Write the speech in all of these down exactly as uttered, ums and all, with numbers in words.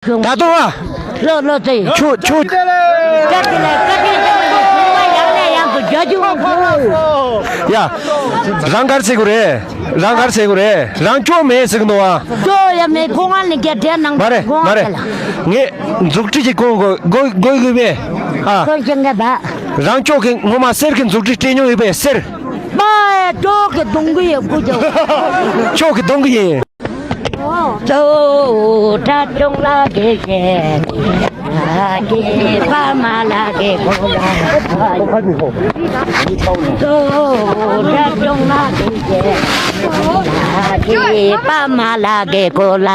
ད་དུང་ཨ། ལོ་ལོ་ཙེ། ཁྱོད་ཁྱོད། བཀྲ་ཤིས་བདེ་ལེགས། བཀྲ་ཤིས་བདེ་ལེགས། བཀྲ་ཤིས་བདེ་ལེགས། ཡང་ནས་ཡང་དུ་རྒྱ་ཆུ་བོ། ཡ། རང་གར་ཟེར་དགོས་རེད། རང་གར་ཟེར་དགོས་རེད། རང་སྐྱོ་མེད་ཟེར་གི་འདུག་ཨ། སྐྱོ་ཡ་མེད། ཁོ་ང་ནི་རྒྱ་དྲན་ནང་མ་རེད་མ་རེད། ངས་འཛུགས་སྐྲུན་གྱི་གོ་གོ་གོ་གོ་གི་བས། ཨ། ཁོ་ཅང་ག་བ། རང་སྐྱོ་གི་ངོ་མ་གསེར་གི་འཛུགས་སྐྲུན་སྤྲད་མྱོང་ཡོད་པས་གསེར། པ་ཡ་སྐྱོ་གི་གདོང་གི་ཡོད་ཁུ་ཅོ། སྐྱོ་གི་གདོང་གི་ཡིན། ཙོ་དགྲ་བཅོམ་ལ་དགེ་བཤེས་ཀྱི་པདྨ་ལ་དགེ་གོ་ལ། ཙོ་དགྲ་བཅོམ་ལ་དགེ་བཤེས་ཀྱི་པདྨ་ལ་དགེ་གོ་ལ།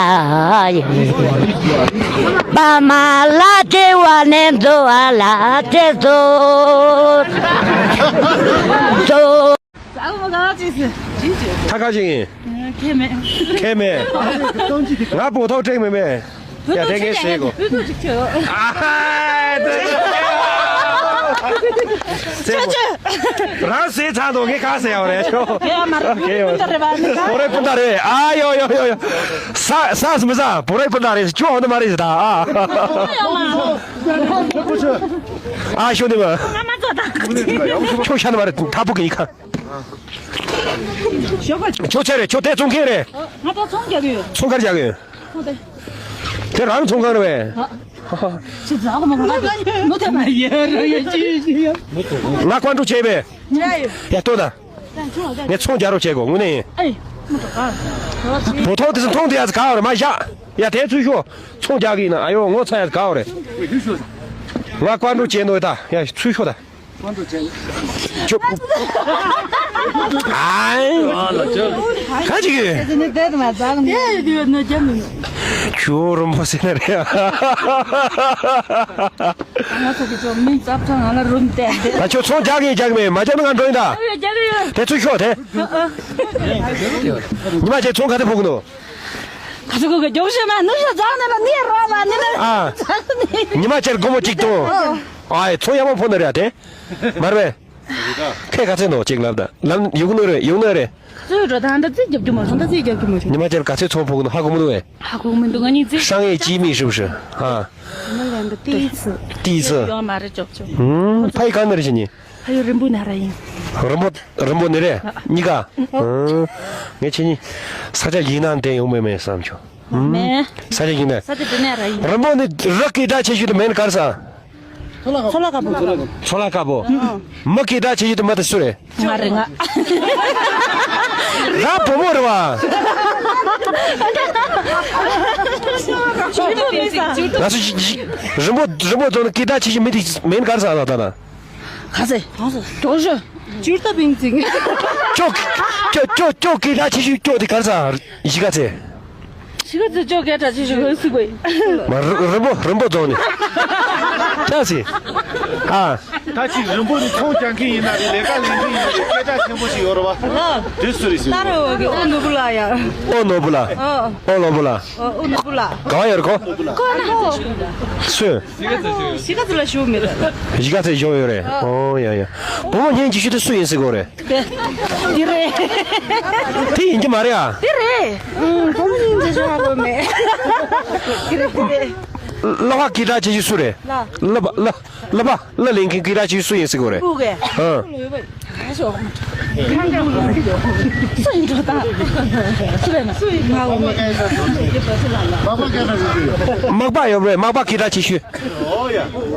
པདྨ་ལ་དགེ་བ་ནས་འཛོ་བ་ལ་དེ་ཙོ། ཙོ། ད་ག་ཅིག་ཡིན། ཁས་མེད། ཁས་མེད། ང་བོ་ཐོག་སྤྲད་མེད་མེད། ཡ་དེ་ངས་ཟེར་གོ། ཨ་ཧ། རང་ཟེར་ཚར་འདུག་ངས་ག་ཟེར་ཡོད་རེད་ཤོ། ཡ་མ་རེད། ཨ་ཁས་ཡོད། བོ་རའི་སྤུན་ཟླ་རེད། ཨ་ཡོ་ཡོ་ཡོ་ཡོ། ས་ས་སུ་མི་ས་བོ་རའི་སྤུན་ཟླ་རེད། ཁྱོད་འོ་ན་མ་རེད་ཟེར་ད་ཨ། ཨ་ཤོ་ནི་མ། ཁྱོད་ཤ་ནི་མ་རེད། ཐ་པོ་གི་ཡི་ཁ། ཁྱོད་ཆ་རེད། ཁྱོད་དེ་ཚོང་མཁན་རེད། ང་ད་ཚོང་རྒྱག་གི་ཡོད། ཚོང་གར་རྒྱག་གི་ཡོད། ཚོང་དེ། དེ་རང་ཚོང་ཁང་རེད་པས། ཨ། ཁྱེད་ཚོ་ཨ་ཁོ་མ་ཁོ་ང་ད་མོ་དེ་མ་ཡེ་ར་ཡེ་ཅི་ཅི་ཡ། ང་ཀོན་ཀྲོལ་བྱས་པས། ཡ་ལྟོས་ད། ངས་ཚོང་རྒྱག་རོགས་བྱེད་དགོས་དངོས་གནས་ཡིན། ཨེ། མོ་ཏོ་ག། བོ་ཐོག་དེ་ཚོ་མཐོང་དེ་ཡ་ཚ་ག་བ་རེད་མ་བཞག་ཡ་དེ་ཚུལ་ཤོག་ཚོང་རྒྱག་གི་ཡིན་ན་ཨ་ཡོ་ངོ་ཚ་ཡ་ཚ་ག་བ་རེད། ང་ཀོན་ཀྲོལ་བྱས་འདུག་ད་ཡ་ཚུལ་ཤོག་ད། ཁྱོད། ཨའི། ག་ཅིག་ཡོད། ཁྱོད་རུམ་བུ་ཟེར་ན་རེད། ང་ཚོ་གི་ཚོ་མིང་ཙབ་ཚང་ང་ལ་རུམ་བསྟན་ཏེ། ད་ཁྱོད་ཚོང་རྒྱག་གི་རྒྱག་མེད་མ་རྒྱག་ན་ང་འགྲོ་ཡིན་ད། རྒྱག་གི་ཡོད། དེ་ཚུར་ཤོག་དེ། ཉི་མ་ཁྱེད་ཚོང་ག་དེ་ཕོག་གི་འདུག་ག་ཚོད་གོ་གི་རྒྱོག་ཤེས་མ་ནུ་ཤ་ཛག་ནས་ལ་ནི་རོ་ལ་ནི་ལ། ཨ། ཉི་མ་ཁྱེད་སྒོར་མོ་གཅིག་གཏོང་། ཨའི་ཚོང་ཡག་པོ་ཕོག་ནི་རེད་དེ། མར་བས། ཁྱེད་ག་ཚོད་འདུག་ཅིག་ལབ་ད་ལམ་ཡུག་ནོ་རེད་ཡུག་ནོ་རེད། ཙུའི་འགྲོ་ད་འདི་རྩིས་རྒྱབ་རྒྱུ་མ་རེད་འདི་རྩིས་རྒྱབ་རྒྱུ་མ་རེད། ཉི་མ་ཁྱེད་ག་ཚོད་ཚོང་ཕོག་གི་འདུག་ཧ་གོ་མི་འདུག་བས། ཧ་གོ་མི་འདུག་ང་གཉིས་རྩིས། 商业机密是不是啊？ 第一次。 第一次。 ཡོད་མ་རེད་ཅོག་ཅོག 嗯，ཕ་ཡི་གང་ནས་རེད་ཁྱེད་གཉིས། ཕ་ཡུལ་རིན་པོ་ནས་ར་ཡིན། རིན་པོ་རིན་པོ་ནས་རེད། གཉིས་ཀ། ཨང་། ངས་ཁྱེད་གཉིས་ས་ཆ་ཡིན་ན་འདྲེན་ཡོང་མེད་མེད་བསམ་བྱུང་། ཨང་། མེད། ས་ཆ་ཡིན་ན། ས་ཆ་འདི་ནས་ར་ཡིན། རིན་པོ་ནི་རི་སྐད་གྲགས་ཆེ་ཤོས་དེ་མེད་ན་གར་ས། མཚོ་ལྷ་དཀར་པོ། མཚོ་ལྷ་དཀར་པོ། ཨང་། མི་སྐད་གྲགས་ཆེ་ཤོས་དེ་མི་དེ་སུ་རེད། ང་རེད་ང་། རང་བུ་མོ་རེད་བ། ང་ཚོ་ཞི་ཞི་རིན་པོ་རིན་པོ་རྫོང་ནས་སྐད་གྲགས་ཆེ་ཤོས་མི་དེ་མེད་ན་གར་ས་ལ་ད་ན། ག་ཚོད། ག་ཚོད། ཀྱོག་ཤོད། ཅུར་ཏ་ཕིང་ཙིང་། ཀྱོག་ཀྱོག་ཀྱོག་སྐད་གྲགས་ཆེ་ཤོས་ཀྱོག་དེ་གར་ས། གཞིས་ཀ་རྩེ། གཞིས་ཀ་རྩེ་ཀྱོག་སྐད་གྲགས་ཆེ་ཤོས་ཧོན་སི་གོ་ཡིན། མ་རི་རིན་པོ་རིན་པོ་རྫོང་ནས། ཅག་སི། ཨ། ད་ཅིག་རིན་པོ་ནི་ཚོང་རྒྱག་མཁན་ཡིན་ན་རེད་ལས་ཀ་ལས་མཁན་ཡིན་ན་རེད་སྐད་གྲགས་ཆེན་པོ་ཞིག་ཡོད་རེད་བ། དེ་སུ་རེད་ཟེར། ད་རེ་བ་གི་ཨོ་ནོ་བུ་ལ་ཡ། ཨོ་ནོ་བུ་ལ། ཨོ། ཨོ་ནོ་བུ་ལ། ཨོ་ཨོ་ནོ་བུ་ལ། ག་བ་ཡོད་རེད་ཁོ། ཁོ་ན། སུ། གཞིས་ཀ་རྩེ་ལ་བཞུགས་མེད་ད། གཞིས་ཀ་རྩེ་བཞུགས་ཡོད་རེད། ཨོ་ཡ་ཡ། བུ་མོ་སྙིང་རྗེ་ཤོས་དེ་སུ་ཡིན་ཟེར་གོ་རེད། དེ་རེད། དེ་ཡིན་གྱི་མ་རེད་ཨ། དེ་རེད། ཨང་། བུ་མོ་སྙིང་རྗེ་ཤོས་ཧ་གོ་མེད། དེ་རེད་དེ་རེད། ལ་བ་སྐད་གྲགས་ཆེ་ཤོས་སུ་རེད། ལ། ལ་བ་ལ། ལ་བ་ལ་ལེན་མཁན་སྐད་གྲགས་ཆེ་ཤོས་སུ་ཡིན་ཟེར་གོ་རེད། སྤུ་གུ། ཨང་། སུ་ཡིན་འགྲོ་དང་། སུ་ལས་ན་སུ་ཡིན་ང་འོ་མེད། མག་པ་ཡོད་རེད། མག་པ་སྐད་གྲགས་ཆེ་ཤོས།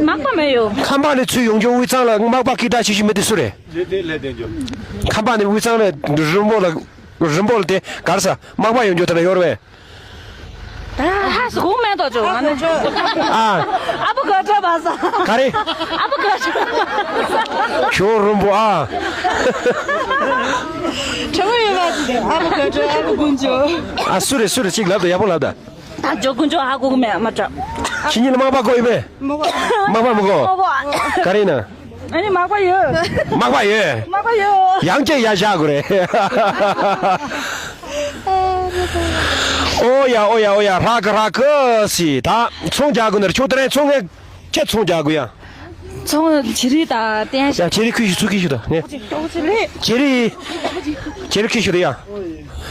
མག་པ་མེད་ཡོད། ཁམས་པ་ནས་ཚུར་ཡོང་རྒྱུ་དབུས་གཙང་ལ་མག་པ་སྐད་གྲགས་ཆེ་ཤོས་མི་དེ་སུ་རེད། ཁམས་པ་ནས་དབུས་གཙང་ལ་རིན་པོ་ལ་རིན་པོ་ལ་དེ་གར་ས་མག་པ་ཡོང་རྒྱུ་དེ་ལ་ཡོད་རེད། ད་ཧ་སུ་གུང་མེད་དོ་ཅོ་ང་ནི། ཨ། ཨ་བུ་ག་ཁྲ་བ་ས། ག་རེ། ཨ་བུ་ག་ཁྲ་བ་ས། ཁྱོད་རིན་པོ་ཨ། ཁྲ་བོ་ཡོད་པ་ཅི་ཨ་བུ་ག་ཁྲ་ཨ་བུ་དཀོན་མཆོག་ཨ་སུ་རེད་སུ་རེད་ཅིག་ལབ་དང་ཡག་པོ་ལབ་དང་། ད་ཇོ་དཀོན་མཆོག་ཧ་གོ་གི་མེད་མ་དྲག་ཁྱེད་གཉིས་ལ་མག་པ་གོ་ཡོད་པས། མག་པ་མི་གོ། ག་རེ་ཡིན་ན། ཨ་ནི་མག་པ་ཡོད། མག་པ་ཡོད། མག་པ་ཡོད། ཡང་བསྐྱར་ཡར་བཞག་དགོས་རེད། ཨོ་ཡ་ཨོ་ཡ་ཨོ་ཡ་ཧྲ་གི་ཧྲ་གི་སི་ད་ཚོང་རྒྱག་དགོས་ནི་རེད། ཁྱོད་དེ་རིང་ཚོང་ངས་ཁྱེད་ཚོང་རྒྱག་དགོས་ཡ། ཚོང་བྱི་རིལ་དང་བསྟན་ཡ་བྱི་རིལ་ཁུ་ཞིག་ཚུར་ཁུ་ཞིག་དང་ངས། བྱི་རིལ། བྱི་རིལ་ཁུ་ཞིག་དང་ཡ།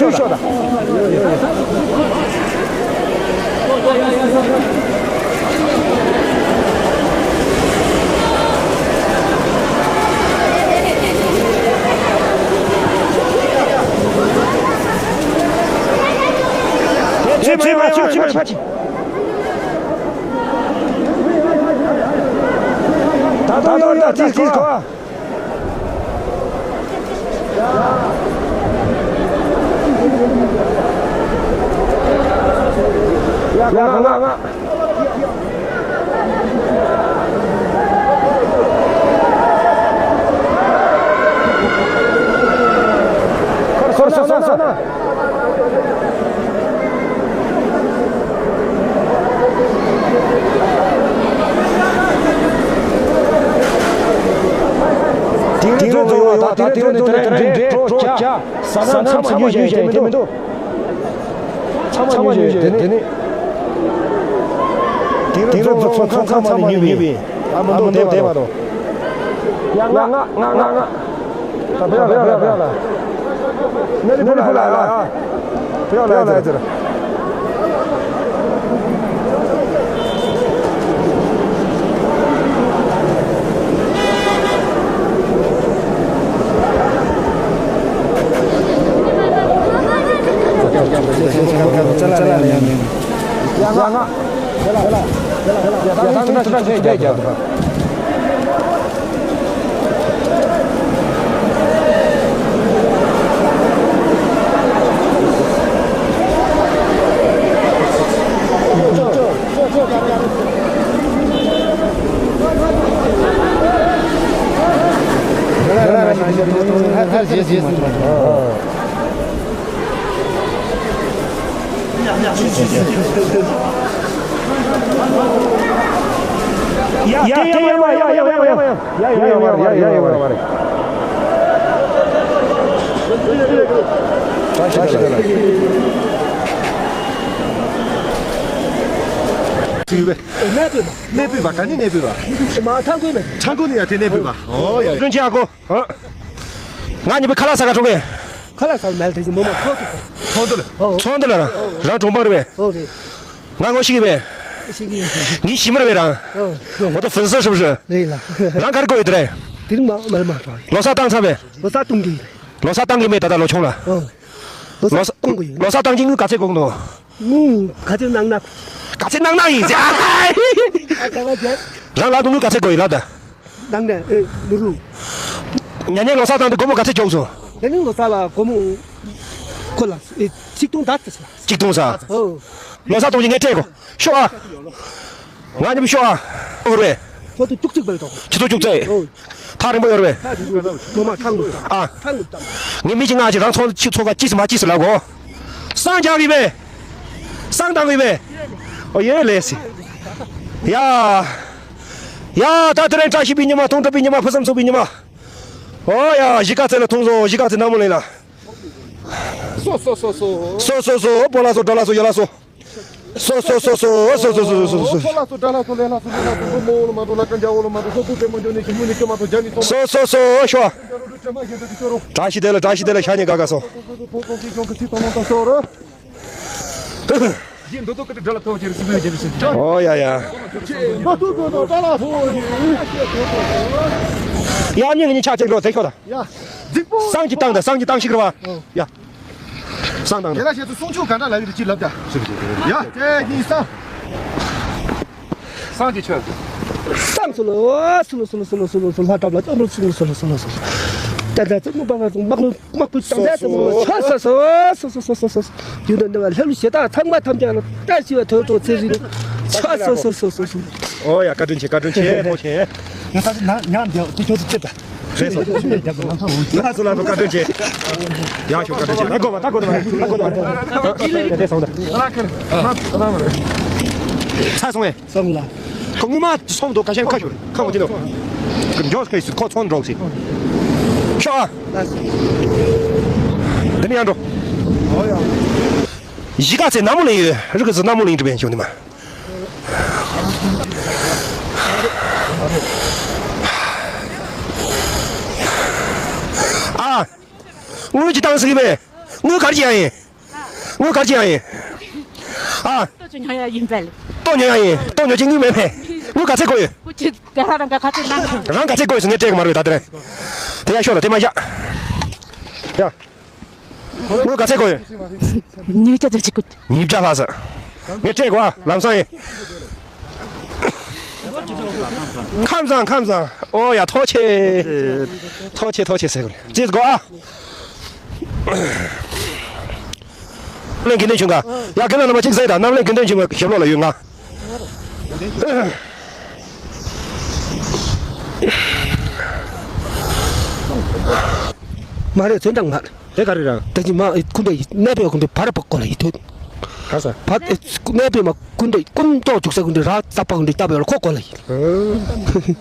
ཚུར་ཤོག་དང་། ད་དུང་ཡོད་ཡོད་དེ་དེ་གོ། ཡ་ང་ང་ང་། ཁར་སོང་སོང་སོང་། དེང་རབས་རྫོང་བ་དང་དེང་རབས་རྫོང་ནས་དེ་རིང་འདྲའི་སྤྲོ་སྐྱ་ས་ནང་ཚང་མ་ཉོས་བཞག་ཡོད་དེ་མི་འདུག་ཚང་མ་ཉོས་བཞག་དེ་ནི། དེང་རབས་རྫོང་ཚོང་ཁང་ཚང་མ་ནས་ཉོས་པའི་ཨ་མི་འདུག་བསྡད་མ་འདུག་ཡ་ང་ང་ང་ང་ང་། ད་བོད་ལ་བོད་ལ་བོད་ལ། ནི་ནི་བོད་ལ་ལ་ལ། བོད་ལ་ལ་ཟེར། ཡ་ང་ང་། གནས་སྤོས་པ། གནས་སྤོས་པ། ག་ནས་གནས་སྤོས་པ། མ་ཐང་ཀོ་ནས། ཐང་ཀོ་ནས་ཡ་དེ་གནས་སྤོས་པ། ཨོ་ཡ། ཡ་ཅུན་ཆི་ཨ་ཁོ། ཨ། ང་གཉིས་པོ་ཁ་ལག་ཟ་ག་འགྲོ་གི། ཁ་ལག་ཟ་མེད་དེ་མོ་མ་ཚོགས་ཀྱི། ཚོགས་འདུ་ལ། ཨོ། ཚོགས་འདུ་ལ་ར། ཨོ། རང་གྲོང་པ་རེད་པས། ཨོ་རེད། ང་ངོ་ཤེས་ཀྱི་པས། ཤེས་ཀྱི་ཡིན། ངའི་ཞི་མི་རེད་པས་རང་། ཨོ། 我的粉丝是不是？རེད་ལ། རང་ག་རེ་དགོས་ཡོད་དེ་རེད། དེ་རིང་མ་མ་མ་རེད། ལོ་གསར་བཏང་ཚར་པས། ལོ་གསར་གཏོང་གི་ཡིན། ལོ་གསར་བཏང་གི་མེད་ད་ལྟ་ལོ་ཆུང་ལ། ཨོ། ལོ་གསར་གཏོང་གི་ཡིན། ལོ་གསར་བཏང་གི་དངུལ་ག་ཚད་དགོས་འདུག་དངུལ་ག་ཚད་གནང་ན། ག་ཚད་གནང་ན་ཡིན་ཟེར། ཨ་ག་བ་ཟེར། རང་ལག་ཏུ་དངུལ་ག་ཚད་དགོས་ཡོད་ལབ་ད། ནང་ནས་ཨེ་ནུ་རུ། ཉ་ཉལ་ལོ་གསར་བཏང་དུས་སྒོར་མོ་ག་ཚད་འཇོག་སོང་། ཉ་ཉལ་ལོ་གསར་ལ་སྒོར་མོ། ཁོ་ལ་ཨེ་ཆིག་སྟོང་ཟླ་ཙམ་ཞིག་ལ། ཆིག་སྟོང་ཟ། ཨོ། ལོ་གསར་གཏོང་གི་ངས་སྤྲད་གོ། ཤོག་ཨ། ང་གཉིས་པོ་ཤོག་ཨ། ཨོ་རེད། ཁོ་ཚོ་བཅུ་གཅིག་པ་རེད་དོ། ཁྱི་ཚོ་བཅུ་གཅིག་ཨོ། ཐག་རིང་པོ་ཡོད་རེད་པས། ཐག་རིང་པོ་ཡོད་རེད། ངོ་མ་ཐང་དུ། ཨ། ཐང་དུ་བཏང་། ངས་མི་གཅིག་ང་གཅིག་རང་ཚོང་ཆུ་ཚོད་ཀ་གཅིག་སུ་མ་གཅིག་སུ་ལབ་གོ། སང་རྒྱག་གི་པས། སང་བཏང་གི་པས། ཨོ་ཡོད་ལས་སི། ཡ། ཡ། ད་དེ་རིང་བཀྲ་ཤིས་པའི་ཉི་མ། སྟོང་གྲུབ་པའི་ཉི་མ། ཕུན་སུམ་ཚོགས་པའི་ཉི་མ། ཨོ་ཡ། གཞིས་ཀ་རྩེ་ལ་ཐུག་སོང་། གཞིས་ཀ་རྩེ་ནག་མོ་གླིང་ལ། སོ་སོ་སོ་སོ། སོ་སོ་སོ། སྤོ་ལགས་སོ། དགྲ་ལགས་སོ། ཡ་ལགས་སོ། སོ་སོ་སོ་སོ། སོ་སོ་སོ་སོ། སྤོ་ལགས་སོ། དགྲ་ལགས་སོ། ལས་ལགས་སོ། ལས་ལགས་སོ། མགོ་མོ་འོག་ལ་མ་འགྲོ། ལ་ཀ་འཇའ་འོག་ལ་མ་འགྲོ། སོ་སོ་སོ། ཤོ། བཀྲ་ཤིས་བདེ་ལེགས། བཀྲ་ཤིས་བདེ་ལེགས། ཤ་ཉེ་ག་ག་སོ། ཨོ་ཡ་ཡ། ཡ་ཉིན་ཉིན་ཆ་ཅིག་འགྲོ་ཚེ་ཤོག་ད། ཡ། སང་གི་བཏང་ད། སང་གི་བཏང་ཤིག་ར་བ། ཡ། སང་བཏང་ད། དེ་ལ་བྱས་ཚུལ་སྲུང་ཆུ་ག་འདྲ་ལབ་ཡོད་ཅིག་ལབ་ད། ཡ། དེ་ཡིན་སང་། སང་གི་ཆོས། སང་སུ་ལོ་སུ་ལོ་སུ་ལོ་སུ་ལོ་སུ་ལོ་སུ་ལོ་ལྷ་གྲྭ་ལ་ལྕམ་རོ་སུ་ལོ་སུ་ལོ་སུ་ལོ་སུ་ལོ། ད་ད་ཚོ་མོ་པ་པ་ཚོ་དམག་དམག་པོའི་དམ་རྒྱ་ཚོ་མོ་ཆོས་སོ་སོ་སོ་སོ་སོ་སོ་སོ། ཡུལ་དུ་འདི་བ་ལྷ་ཀླུ་གཞི་བདག་ཚང་མ་ཐམས་ཅད་ལ་བཀྲ་ཤིས་པ་ཐོབ་གྲོགས་ཚེ་རིང་ཆོས་སོ་སོ་སོ་སོ་སོ། ཨོ་ཡ། བཀའ་དྲིན་ཆེ། བཀའ་དྲིན་ཆེ། ཐུགས་རྗེ་ཆེ། ང་ད་ནང་ཉམས་བསྡད་དེ་ཁྱོད་ཚོ་ལྟོས་དང་། རེད་སོ། ལྷ་ཚོ་ལ་བཀའ་དྲིན་ཆེ། ཡག་ཤོག་བཀའ་དྲིན་ཆེ། ད་གོ་བ་ད་གོ་བ་ད་གོ་བ་ད་གོ་བ། ཚར་སོང་ངས། སོང་ལ། ཁོ་ངུ་མ་སོང་འདུག་ཁ་ཤས་ཁ་ཤོར་ཁ་འོ་དེ་ནོ། མགྱོགས་ཁ་ཡིས་ཁོ་ཚོང་འགྲོ་ཟིན། ཤོག་ཨ། འདི་ནི་ཡང་འགྲོ། གཞིས་ཀ་རྩེ་ནག་མོ་གླིང་ཡོད། རི་ཁ་རྩེ་ནག་མོ་གླིང་འགྲིམ་པའི་ཞོ་ནི་མ། ཨ། དངུལ་གྱི་བཏང་ཟིག་པས། དངུལ་གར་གྱི་ཡང་ཡིན། དངུལ་གར་གྱི་ཡང་ཡིན། ཨ། ལྟོ་ཆུ་ཉོ་ཡ་ཡིན་པས། ལྟོ་ཉོ་ཡ་ཡིན། ལྟོ་ཉོ་གྱི་དངུལ་མེད་པས། དངུལ་ག་ཚད་དགོས་ཡོད། ཁུ་ཆུ་དེ་ཧ་རང་ག་ག་ཚད་གནང་གི། རང་ག་ཚད་དགོས་ཡོད་ཟེར་ངས་སྤྲད་གི་མ་རེད་ད་དེ་རིང་། དེ་ཡ་ཤོག་ལ་དེ་མ་བཞག་ཡ། དངུལ་ག་ཚད་དགོས་ཡོད། ཉིས་བརྒྱ་དང་གཅིག་དགོས། ཉིས་བརྒྱ་ལྷག་ཟེར། ངས་སྤྲད་གོ་ཨ། ལམ་སང་ཡིན། ཁམས་བཟང་ཁམས་བཟང་། ཨོ་ཡ་ཐོག་ཆེ། ཐོག་ཆེ་ཐོག་ཆེ་ཟེར་དགོས། ཅེས་གོ་ཨ། གནམ་ལྷ་དགེ་འདུན་ཆོས་འགའ། ཡ་རྒན་ལགས་རྣམ་པ་གཅིག་གཟིགས་དང་། གནམ་ལྷ་དགེ་འདུན་ཆོས་འགའ་ཞབས་ལོག་ལ་ཡོད་ང་། མ་རེད་ཚོན་དྲང་མ། དེ་ག་རེ་རང་། ད་ཅི་མ་ཁུ་འདྲ་ཡི་གནས་པའི་ཁུ་འདྲ་བར་པ་ཀོ་ལ་ཡི་དུ། ག་ས། བར་གནས་པའི་མ་ཁུ་འདྲ་ཀུན་ཏོག་བྱུག་ས་ཁུ་འདྲ་ར་ཙག་པ་ཁུ་འདྲ་ལྟ་བའི་ལ་ཁོ་ཀོ་ལ་ཡི།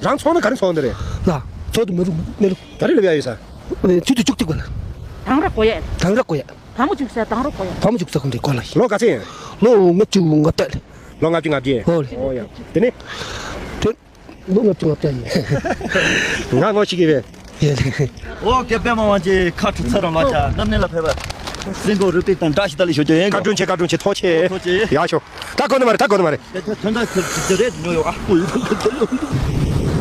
རང་ཚོང་ན་ག་རེ་ཚོང་འདི་རེད། ལ། ཚོགས་དུ་མི་རུ་མི་རུ། ག་རེ་ལབ་ཡ་ཡོད་ས། ཆུ་དུ་བཅུག་བཅུག་པ་ལ། དང་ར་ཀོ་ཡ། དང་ར་ཀོ་ཡ། བ་མོ་བཅུག་ས་དང་ར་ཀོ་ཡ། བ་མོ་བཅུག་ས་ཁུ་འདྲ་ཀོ་ལ་ཡི། ལོ་ག་ཚད་ཡིན། ལོ་ལྔ་བཅུ་ལྔ་བརྒྱ། ལོ་ལྔ་བཅུ་ལྔ་བརྒྱ། ཧོ་ལ། ཨོ་ཡ། དེ་ནི། དེ། ལོ་ལྔ་བཅུ་ལྔ་བརྒྱ་ཡིན། ང་ངོ་ཤེས་ཀྱི་རེད། ཡེ་ལེ། ཨོ་ཀེ་པད་མ་དབང་ཆེན་ཁ་ཁྲི་ཚ་རང་ལགས་ཀྱང་རྣམ་གནས་ལ་ཕེབས་པར་སེམས་ཁོང་རུས་པའི་གཏིང་བཀྲ་ཤིས་བདེ་ལེགས་ཞུ་རྒྱུ་ཡིན། བཀའ་དྲིན་ཆེ། བཀའ་དྲིན་ཆེ། ཐུགས་རྗེ་ཆེ། ཐུགས་རྗེ་ཆེ། ཡག་ཤོག་ད་གོ་ནི་མ་རེད། ད་གོ་ནི་མ་རེད། ད་ད་ད་ད་ད་རེད་ཉོ་ཡོང་ཨ།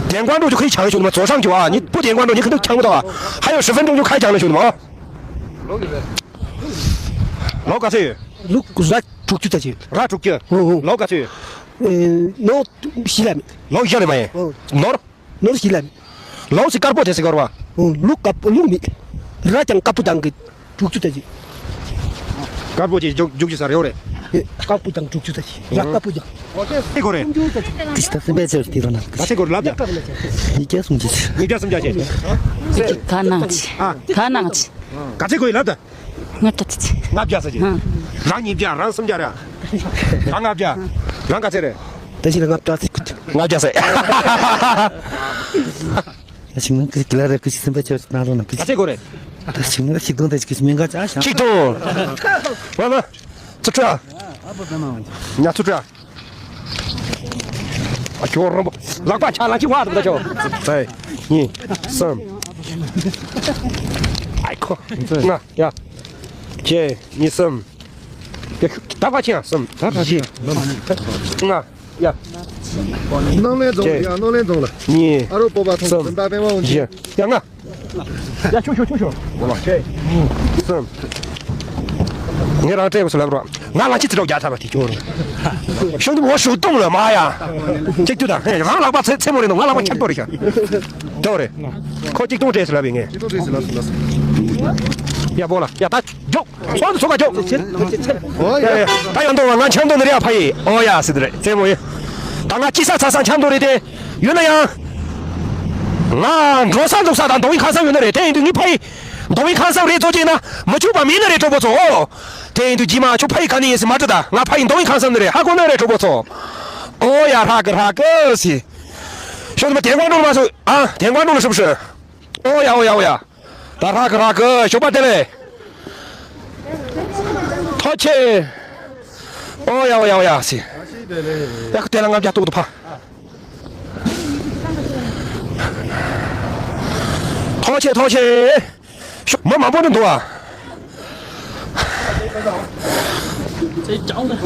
电观众就可以抢了，兄弟们，左上角啊，你不点关注，你肯定抢不到啊。还有十分钟就开抢了，兄弟们啊。ལོ་ག་ཚོད་ཡོད། ལོ་ར་དྲུག་ཅུ་ཙམ་ཅིག་ཡོད། ར་དྲུག་ཅུ། ཨོ་ཨོ། ལོ་ག་ཚོད་ཡོད། ཨེ། ལོ་བཞི་ལ་མེད། ལོ་བཞི་ལ་མ་ཡིན། ཨོ། ནོར། ནོར་བཞི་ལ་མེད། ལོ་སི་དཀར་པོ་དེ་སི་གོར་བ། ཨོ། ལུག་དཀར་པོ་ལུག་མེད། ར་ཀྱང་དཀར་པོ་དང་གི་དྲུག་ཅུ་ཙམ་ཅིག་དཀར་པོ་ཅིག་རྒྱུག་རྒྱུག་ཅིག་ས་རེ་བ་རེད། ཨེ། དཀར་པོ་དང་དྲུག་ཅུ་ཙམ་ཅིག་ར་དཀར་པོ་ཀྱང་། ཨོ། དེ་སི་གོ་རེད། དེ་ཤི་ད་སེམས་པའི་ཚེར་དེ་རོ་ན། ད་སི་གོ་རེད་ལབ་ད། ཉིས་བརྒྱ་སུམ་ཅུ་ཅིག་ཉིས་བརྒྱ་སུམ་བརྒྱ་ཅིག་ག་གནང་ཅི། ཨ། ག་གནང་ཅི། ག་ཚད་དགོས་ཡིན་ལབ་ད། ལྔ་བརྒྱ་ཙམ་ཅིག། ལྔ་བརྒྱ་ཙམ་ཅིག། ཨ། རང་ཉིས་བརྒྱ། རང་སུམ་བརྒྱ་རེད། རང་ལྔ་བརྒྱ། རང་ག་ཚད་རེད། ད་ཞིག་ལ་ལྔ་བརྒྱ་ཙམ། ལྔ་བརྒྱ་ཙམ། ད་ཞིག་ང་ཀི་ཀི་ལ་རེ་ཀི་ཤི་སེམས་པ་ཆེ་བ་ནང་ལོགས་ན་ཀི། ག་ཚད་དགོས་རེད། ད་ཞིག་ང་ཆིག་སྟོང་དེ་ཀི་ཤི་མི་འགའ་ཅག་ཤང་། ཆིག་སྟོང་། ཝ་ཝ། ཚུར་ཁྲོད། ཉ་ཚུར་ཁྲོད། ཨ་ཁྱོད་རོམ་པོ། ལག་པ་ཆ་ལ་ཅི་བ་དང་ད་ཁྱོད། ཚེ། གཉིས། གསུམ། ཨའི་ཁོ། ལྔ། ཡ། བརྒྱད། གཉིས། གསུམ། ཡ། ད་ག་ཅི་ཡང་གསུམ། ད་ག་ཅི་ཡང་། ལྔ། ཡ། སྣང་ལེན་རྫོང་ལ། ཡ། སྣང་ལེན་རྫོང་ལ། གཉིས། ཨ་རོ་སྤོབས་པ་ཐོང་། གསུམ། འཛིན་བདག་པད་མ་དབང་ཆེན། བཞི། ཡ། ལྔ། ཡ། ཆུ་ཆུ་ཆུ་ཆུ། གསུམ། ངས་རང་སྤྲད་དགོས་སུ་ལབ་རོགས། ང་ལ་ཅི་ཚེ་སྲོག་རྒྱག་ཐབས་ལ་དེ་སྐྱོ་རུ། ཤོང་དུ་འོ་ཤུག་གཏོང་ལ་མ་ཡ། གཅིག་ཏུ་དང་། རང་ལག་པ་ཚེ་ཚེ་མོ་རེད་འདུག། ང་ལག་པ་ཁྱབ་ཏོ་རེད་ཤག། དོ་རེད། ཁོ་གཅིག་སྟོང་སྤྲད་སུ་ལབ་ཡིན་ངས། གཅིག་སྟོང་སྤྲད་སུ་ལབ་སུ་ལབ་སུ། ཡ་བོ་ལ་ཡ་ད་མགྱོགས། ཚོགས་འདུ་ཚོགས་ཀ་མགྱོགས། ཨོ་ཡ། ཡ་ཡ། ད་ཡང་འདུག་བ། ང་འཆམ་འདུག་ནི་རེད་ཡ། ཕ་ཡི། ཨོ་ཡ་སི་དུ་རེད། རྩེད་མོ་ཡིན། ད་ང་ཅི་ས་ཚ་ས་འཆམ་འདུག་རེད་དེ། ཡོད་ན་ཡང་། ང་འགྲོ་ས་འདུག་ས་དང་མདོ་དབུས་ཁམས་གསུམ་ཡོད་ན་རེད། དེ་ཡིན་དུས་ངའི་ཕ་ཡི། མདོ་དབུས་ཁམས་གསུམ་རེད་ཚོ་ཅེ་ན་མི་ཆུག་པ་མིན་ན་རེད་གྲོགས་པོ་ཚོ། ཨོ། དེ་ཡིན་དུས་རྗེས་མ་ཁྱོད་ཕ་ཡི་ག་ནས་ཡིན་ཟེར་མ་དྲི་ད། ང་ཕ་ཡི་མདོ་དབུས་ཁམས་གསུམ་ནས་རེད། ཧ་གོ་ནི་རེད་གྲོགས་པོ་ཚོ། ཨོ་ཡ། ཧྲ་གི་ཧྲ་གི་སི། ཤོག་དུ་མ་དེ་ཀོང་ཀྲོང་ལ་མ་སོ། ཨ། དེ་ཀོང་ཀྲོང་ལ་ཧྲིབ་ཧྲི། ཨོ་ཡ་ཨོ་ཡ་ཨོ་ཡ། ད་རག་གི་རག་གི། ཞོགས་པ་བདེ་ལེགས། ཐུགས་རྗེ་ཆེ། ཨོ་ཡ་ཨོ་ཡ་ཨོ་ཡ་སི། ཡ་ཁུ་དེ་ལ་ལྔ་བརྒྱ་གཏོང་དུ་ཕ། ཐུགས་རྗེ་ཆེ་ཐུགས་རྗེ་ཆེ། ཞོགས་མི་མང་པོ་འདུག་ཨ། ད་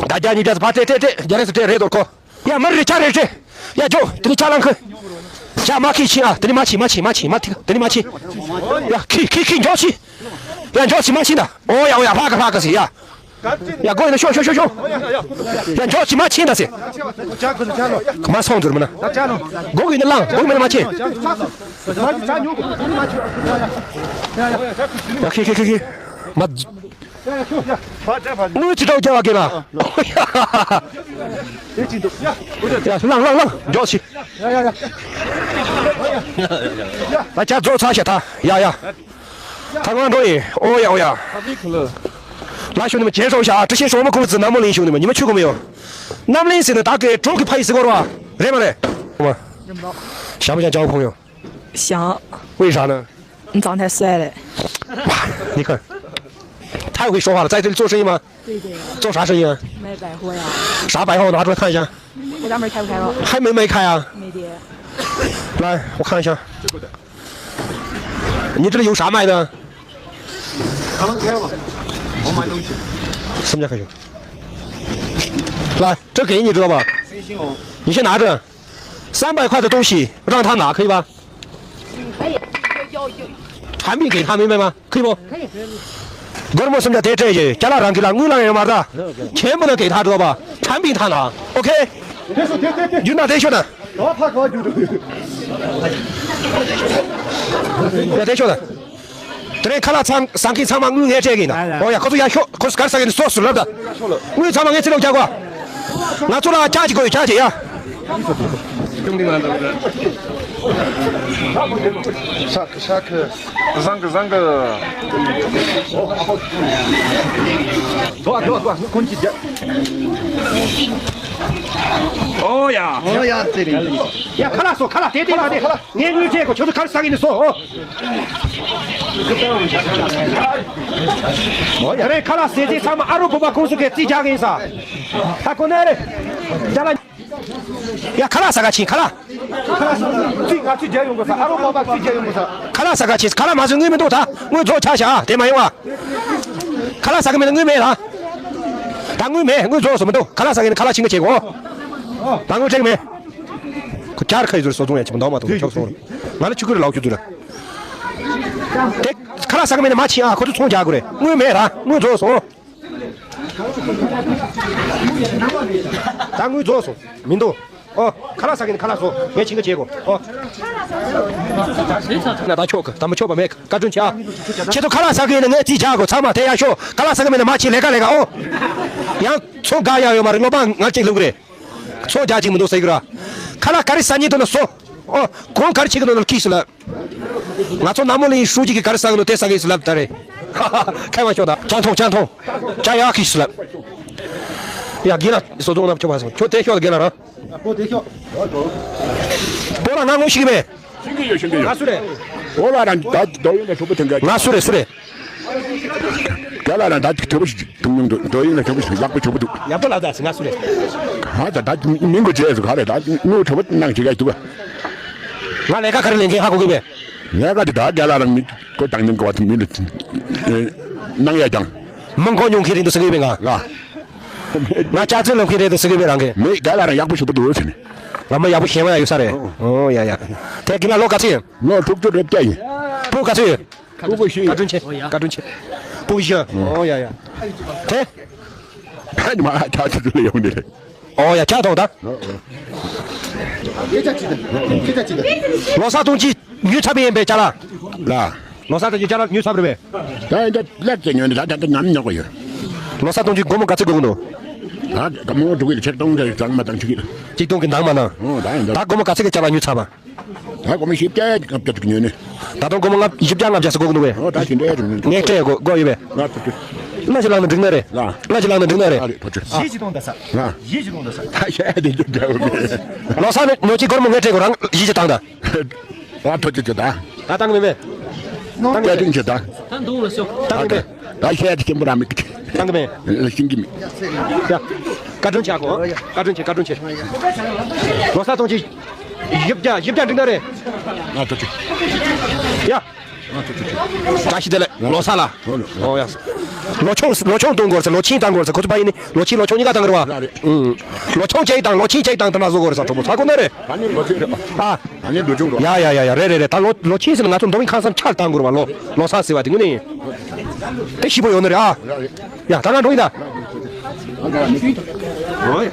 བརྒྱ་ཉིས་བརྒྱ་ཕ་སྤྲད་སྤྲད་སྤྲད། རྒྱ་རེ་སུ་སྤྲད་རེད་དོར་ཁོ། ཡ་མར་རེ་ཆ་རེ་རེ། ཡ་ཇོ་དེ་ནི་ཆ་ལང་ཁི། ཡ་མ་ཁི་ཕྱིན་ཨ། དེ་ནི་མ་ཕྱིན་མ་ཕྱིན་མ་ཕྱིན་མ་ཐིག་དེ་ནི་མ་ཕྱིན། ཡ་ཁི་ཁི་ཁི་འཇོག་ཕྱིན། ཡ་འཇོག་ཕྱིན་མ་ཕྱིན་ད། ཨོ་ཡ་ཨོ་ཡ་ཧྲ་གི་ཧྲ་གི་ཟེར་ཡ། ཡ་གོ་ཡིན་ན་ཤོག་ཤོག་ཤོག་ཤོག། ཡ་འཇོག་ཕྱིན་མ་ཕྱིན་ད་ཟེར། མ་སོང་ཟེར་མིན་ན། གོ་གི་ཡིན་ན་ལང་། གོ་གི་མིན་ན་མ་ཕྱིན། ཡ་ཁི་ཁི་ཁི་ཁི། མ། དངུལ་ཅི་ཐོག་རྒྱབ་པ་གི་ལ། ཡ་ལང་ལང་ལང་། མགྱོགས་ཤིག། ད་ཇ་རྫོགས་ཚར་ཤག་ད། ཡ་ཡ། ད་ང་འགྲོ་ཡིན། ཨོ་ཡ་ཨོ་ཡ། ལ་ཤོ་ནི་མ་བྱེད་སོང་ཤག། ཀྲི་ཤེ་ཤོ་མ་ཁུ་ཙི་ནམ་མོ་ལིན་ཤོ་ནི་མ་ཉི་མ་ཆུ་གོ་མི་ཡོང་། ནམ་ལིན་ཟེར་ནི་ད་གེ་གྲོག་གི་ཕ་ཡི་ཟེར་གོ་ར་བ། རེད་མ་རེད། ཞྭ་མོ་ཅང་ཅང་ཕོང་ཡོང་། 想。 为啥呢？ 你长太帅了。 你看，他会说话了，在这里做生意吗？ 对的。 做啥生意啊？ 卖百货呀。 啥百货？拿出来看一下。 我家门开不开了？ 还没没开啊？ 没的。 来，我看一下。 你这里有啥卖的？ 什么叫开始？来，这给你知道吧？ 你先拿着。 三百块的东西让他拿，可以吧？ 产品给他，明白吗？可以不？ གོར་མོ་སུམ་ཅུ་དེ་སྤྲད་ཀྱི་ཅ་ལག་རང་གི་ལ་དངུལ་ལ་ཡང་མ་ད། 全部都给他，知道吧？ 产品他拿，OK？ རྒྱུ་ན་དེ་ཤོད་ན། ཡ་དེ་ཤོད་ན། དེ་རིང་ཁ་ལག་ཚང་ཟ་མཁན་ཚང་མ་དངུལ་ངས་སྤྲད་ཀྱི་ཡིན། ཨོ་ཡ། ཁོ་ཚོ་ཡར་ཤོག། ཁོ་ཚོ་ག་རེ་ཟ་གི་ཡིན་སོ་སོ་ལབ་ད། དངུལ་ཚང་མ་ངས་རྩིས་ལོག་རྒྱག་གོ། ང་ཚོ་ལ་ཅག་ཅིག་དགོས་ཡོད། ཅག་ཅིག་ཡ། ཤག་ཤག་བཟང་གི་བཟང་གི། ཨོ་ཡ། ཨོ་ཡ། ཡ་ཁ་ལག་སོ། ཁ་ལག་དེ་དེ་མ་དེ། ངས་དངུལ་སྤྲད་གོ། ཁྱོད་ཚོ་ག་རེ་ཟ་གི་ཡིན་སོ། ཨོ། ཨོ་ཡ། རེད། ཁ་ལག་ཟས་རྫས་ཚང་མ་ཨ་རོ་བོད་པ་ཁོང་ཚོ་གིས་རྩིས་རྒྱག་གི་ཡིན་ས། ད་ཁོ་ན་རེད། ཅ་ལག་ཡ་ཁ་ལག་ཟ་ག་ཕྱིན། ཁ་ལག་རྩིས་ང་ཚོས་རྒྱག་ཡོང་དགོས་ས། ཨ་རོ་བོད་པ་རྩིས་རྒྱག་ཡོང་དགོས་ས། ཁ་ལག་ཟ་ག་ཕྱིན། ཁ་ལག་མ་ཟོས་དངུལ་མི་འདུག། ད་དངུལ་རྫོགས་ཆགས་ཤག། དེ་མ་ཡོང་བ། ཁ་ལག་ཟ་གི་མེད་ན་དངུལ་མེད་ལ། ད་དངུལ་མེད། དངུལ་རྫོགས་སོང་མི་འདུག། ཁ་ལག་ཟ་གི་ཡིན་ན་ཁ་ལག་ཕྱིན་གི་བྱེད་གོ། ད་དངུལ་སྤྲད་གི་མེད། ཁོ་ཁྱར་ཁ་ཡི་ཟུར་སོ་བཙོང་ཡ་ཆེ་མོ་འདོགས་མ་ཐུབ། ཁྱོག་སོང་། ང་ལ་ཆུ་ཁུར་ལོག་ཆུ་ཚུར། དེ་ཁ་ལག་ཟ་གི་མེད་ན་མ་ཕྱིན་ཨ། ཁོ་ཚོ་ཚོང་རྒྱག་དགོས་རེད། དངུལ་མེད་ར། དངུལ་རྫོགས་སོང་། ད་དངུལ་རྫོགས་སོང་། མི་འདུག། ཨོ། ཁ་ལག་ཟ་གི་ཡིན་ན་ཁ་ལག་ཟོ། ངས་ཕྱིན་གི་བྱེད་གོ། ཨོ། ན་ད་ཆོག་གི། ད་མི་ཆོག་པ་མེད་གི། བཀའ་དྲིན་ཆེ་ཨ། ཁྱེད་ཚོ་ཁ་ལག་ཟ་གི་ཡིན་ན་ངས་རྩིས་རྒྱག་གོ། ཚང་མ་དེ་ཡར་ཤོག། ཁ་ལག་ཟ་གི་མེད་ན་མ་ཕྱིན། ལས་ཀ་ལས་ཀ། ཨོ། ཡང་ཚོང་དགའ་ཡག་ཡོད་མ་རེད། སློབ་མ་ངར་གཅིག་ལུག་རེད། ཚོང་རྒྱག་གཅིག་མི་འདུག་ཟེར་གི་ར། ཁ་ལག་ག་རེ་ཟ་སྙིང་འདོད་ན་ཟོ། ཨོ། གོང་ག་རེ་ཕྱིན་གི་འདུག་ན་ལ་ཁིས་ལ། ང་ཚོ་ནམ་མོ་ལ་ཡིན་ཧྲུའུ་ཅི་གི་ག་རེ་ཟ་གི་འདུག་དེ་ཟ་གི་ཡིན་ཟེར་ལབ་ད་རེད། ཁ་མ་ཤོག་ད་ཅང་ཐོང་ཅང་ཐོང་ཅང་ཡག་གི་ཟེར་ལབ། ཡ་རྒན་ལགས་བཟོ་ཚོང་ནམ་ཆོག་པ་སོང་ཁྱོད་དེ་ཤོག་རྒན་ལགས་རང་། ཨོ་དེ་ཤོག་ཨོ་ལ་ང་ངོ་ཤེས་གི་མེད། ཤེས་གི་ཡོད་ཤེས་གི་ཡོད། ང་སུ་རེད། ཨོ་ལ་རང་ད་དོ་ཡོད་ན་ཤོག་པ་ཐོན་ག་ང་སུ་རེད་སུ་རེད། རྒན་ལགས་རང་ད་ཅིག་དོ་པོ་ཞིག་ཐུང་ཉུང་འདུག་དོ་ཡོད་ན་ཤོག་པ་ཞིག་ཡག་པོ་ཆོག་པོ་འདུག་ཡག་པོ་ལབ་ད་ང་སུ་རེད། ཧ་ད་ད་མིང་གོ་བྱས་སུ་ག་རེད་ད་ངོ་ཆོག་པོ་གནང་བྱེད་ག་འདུག་ང་ལས་ཀ་ག་རེ་ལས་མཁན་ཧ་གོ་གི་མེད། ལས་ཀ་དེ་ད་རྒན་ལགས་རང་མི་ཁོ་དང་ནིང་གོ་བ་དུ་མི་ལ་གནང་ཡ་ཀྱང་མང་གོ་ཉུང་མཁན་རེད་འདུག་ཟེར་གི་ཡོད་པས་ང་ལ། ང་ལྕགས་རྩེ་ལ་མཁན་རེད་འདུག་ཟེར་གི་ཡོད་པས་རང་གིས། མེད་རྒན་ལགས་རང་ཡག་པོ་ཞུ་པོ་འདུག་ཟེར་ནས། ང་མ་ཡག་པོ་ཞེ་མ་ཡག་ཡོད་ས་རེད། ཨོ་ཡ་ཡ། དེ་གི་ན་ལོ་ག་ཚོད་ཡིན། ལོ་དྲུག་ཅུ་རེ་བརྒྱད་ཡིན། ཕྲུ་གུ་ག་ཚོད་ཡོད། ཕྲུ་གུ་བཞི་ཡིན། བཀའ་དྲིན་ཆེ་བཀའ་དྲིན་ཆེ། ཕྲུ་གུ་བཞི། ཨོ་ཡ་ཡ། དེ། ཕན་མ་ཆ་ཆུ་ཚུལ་ཡོང་ནི་རེད། ཨོ་ཡ་ཆ་ཐོག་ད། ལོ་གསར་གཏོང་ཅི་ཉུལ་ཚར་བ་ཡིན་པས་ཅ་ལག་ལ། ལོ་གསར་གཏོང་ཅི་ཅ་ལག་ཉུལ་ཚར་བ་རེད་པས། ད་ཡིན་ད་ལེགས་ཅེ་ཉོས་ནི་ད་ད་ད་ནམ་ཉོ་གི་ཡོད། ལོ་གསར་གཏོང་ཅི་སྒོར་མོ་ག་ཚོད་དགོས་ཀྱི་འདུག་ད་སྒོར་མོ་འགྲོ་གི་ཆིག་སྟོང་དང་བརྒྱ་མ་དང་ཆིག་གི། ཆིག་སྟོང་གི་འདང་མ་ན། ཨོ་ད་ཡིན་ད། ད་སྒོར་མོ་ག་ཚོད་ཀྱི་ཅ་ལག་ཉོས་ཚར་བ། ད་སྒོར་མོ་བཞི་བརྒྱ་ལྔ་བརྒྱ་ཅིག་ཉོས་ནི། ད་དུང་སྒོར་མོ་ལྔ་བཞི་བརྒྱ་ལྔ་བརྒྱ་ཟེར་དགོས་ཀྱི་འདུག་བས། ཨོ་ད་དེ་འདྲའི་རེད། ངས་སྤྲད་དགོས་དགོས་ཡོད་པས། ང་ཐུབ་ཀྱི། སྔ་ཕྱི་ལངས་ན་འགྲིག་ནི་རེད། ལ། སྔ་ཕྱི་ལངས་ན་འགྲིག་ནི་རེད། ཨ་རེད་ཐུབ་ཀྱི། ཨ། གཞས་ཅིག་གཏོང་ད་ས། ང་། གཞས་ཅིག་གཏོང་ད་ས། ད་བཤད་དེ་འཇུག་འདྲ་བོ་མེད། ལོ་གསར་ནི་ཉོ་ཅིག་སྒོར་མོ་ངས་སྤྲད་དགོས་རང་གཞས་ཅིག་བཏང་ད། ང་ཐུབ་ཀྱི་ཅི་ད། ད་བཏང་གི་མེད། བཏང་གི་མེད། བཀའ་དྲིན་ཆེ་ད། ད་འདུག་ལ་ཤོག་ད་བཏང་གི་མེད། ད་བཤད་དེ་སྐྱེན་པོ་ར་མེད་ཀི། བཏང་གི་མེད། ལ་ཤིང་གི་མེད། ཡ། བཀའ་དྲིན་ཆེ་གོ། བཀའ་དྲིན་ཆེ་བཀའ་དྲིན་ཆེ། ལོ་གསར་གཏོང་ཅིག་བཞི་བརྒྱ་བཞི་བརྒྱ་འགྲིག་ན་རེད། ང་ཐུབ་ཀྱི། ཡ། བཀྲ་ཤིས་བདེ་ལེགས་ལོ་གསར་ལ། ཨོ་ཡ། ལོ་ཆུང་ལོ་ཆུང་གཏོང་དགོས་ཟེར་ལོ་ཆེན་བཏང་དགོས་ཟེར་ཁོ་ཚོ་ཕ་ཡིན་ནི་ལོ་ཆེན་ལོ་ཆུང་གཉིས་ཀ་བཏང་གི་རེད་བ། ལོ་ཆུང་གཅིག་བཏང་ལོ་ཆེན་གཅིག་བཏང་དེ་འདྲ་བཟོ་དགོས་རེད་ཟེར་གྲོགས་པོ་ཚ་གོ་ནི་རེད། ད་ནི་ལོ་ཆེན་རེད། ཨ། ད་ནི་ལོ་ཆུང་རེད། ཡ་ཡ་ཡ་ཡ་རེད་རེད་རེད། ད་ལོ་ལོ་ཆེན་ཟེར་ན་ང་ཚོ་མདོ་དབུས་ཁམས་གསུམ་ཆར་བཏང་དགོས་རེད་བ། ལོ་ལོ་གསར་ཟེར་བ་དེ་དངོས་གནས་ཡིན། དེ་ཞིབ་པོ་ཡོད་ནི་རེད་ཨ། ཡ་ད་ང་འགྲོ་ཡིན་ད།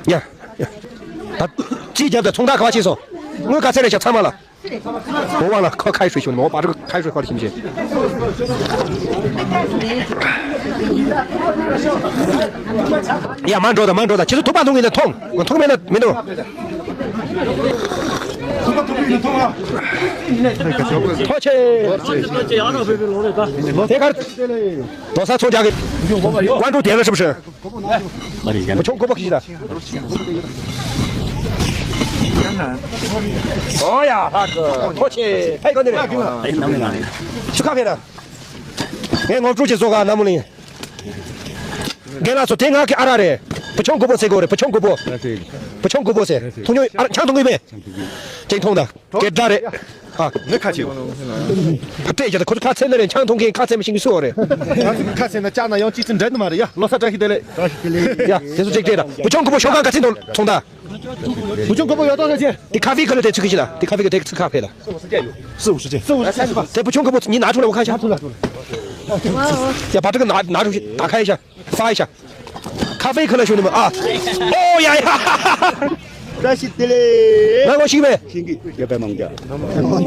ཡ་ཡ། ད་ཅི་རྒྱབ་ད་ཚོང་རྟགས་ག་བ་ཕྱིན་སོང་། དངུལ་ག་ཚད་རེད་ཤག་ཚང་མ་ལ། 我忘了，靠开水去了，我把这个开水喝了行不行？呀，慢着点，慢着点，其实头发弄给他痛，我痛没了，没动。托起。这个，多少抽奖给，关注点了是不是？ 不穷可不可以的。哦呀，大哥，客气，太高兴了。吃咖啡了。哎，我们出去做个那么的。给他说，天天给阿拉的，不穷可不谁过的，不穷可不，不穷可不谁，同学，啊，抢同学呗，真痛的。 སྐད་སྒྲ་རེད། ཨ། ནི་ཁ་ཆེ། ཕ་སྤྲད་ཀྱི་ད་ཁོ་ཚོ་ཁ་ཚེ་ན་རེད། ཆང་འཐུང་མཁན་ཁ་ཚེ་མི་ཤེས་མི་སུ་རེད། ང་ཚོ་ཁ་ཚེ་ན་ལྕགས་ན་ཡང་གཅིག་ཚེ་འདྲ་ནི་མ་རེད་ཡ། ལོ་གསར་བཀྲ་ཤིས་བདེ་ལེགས། ཡ་དེ་ཚོ་ཅིག་སྤྲད་ད། བུ་ཆུང་གི་བུ་ཤོག་གང་ག་ཚིག་དང་ཚོང་ད། བུ་ཆུང་གི་བུ་ཡོད་དོ་ཁ་ཆེ། དེ་ཁ་ཧྥེ་ཁ་ལ་དེ་ཚིག་གི་ཤི་ད། དེ་ཁ་ཧྥེ་གི་དེ་ཚིག་ཁ་ཕེ་ད། 四五十件。 四五十件是吧？ དེ་བུ་ཆུང་གི་བུ་ཉི་ན་ཆུང་ལ་བུ་ཁ་ཤ། ཡ་བ་ཏྲི་གི་ན་ན་ཆུང་ཤི་ད་ཁ་ཡ་ཤ། ཧྥའི་ཤ། ཁ་ཧྥེ་ཁ་ལ་ཤོ་ནི་མ་ཨ། ཨོ་ཡ་ཡ། བཀྲ་ཤིས་བདེ་ལེགས། ང་ལོ་ཤིག་མེད། ཤིང་གི་རྒྱབ་པའི་མང་རྒྱ།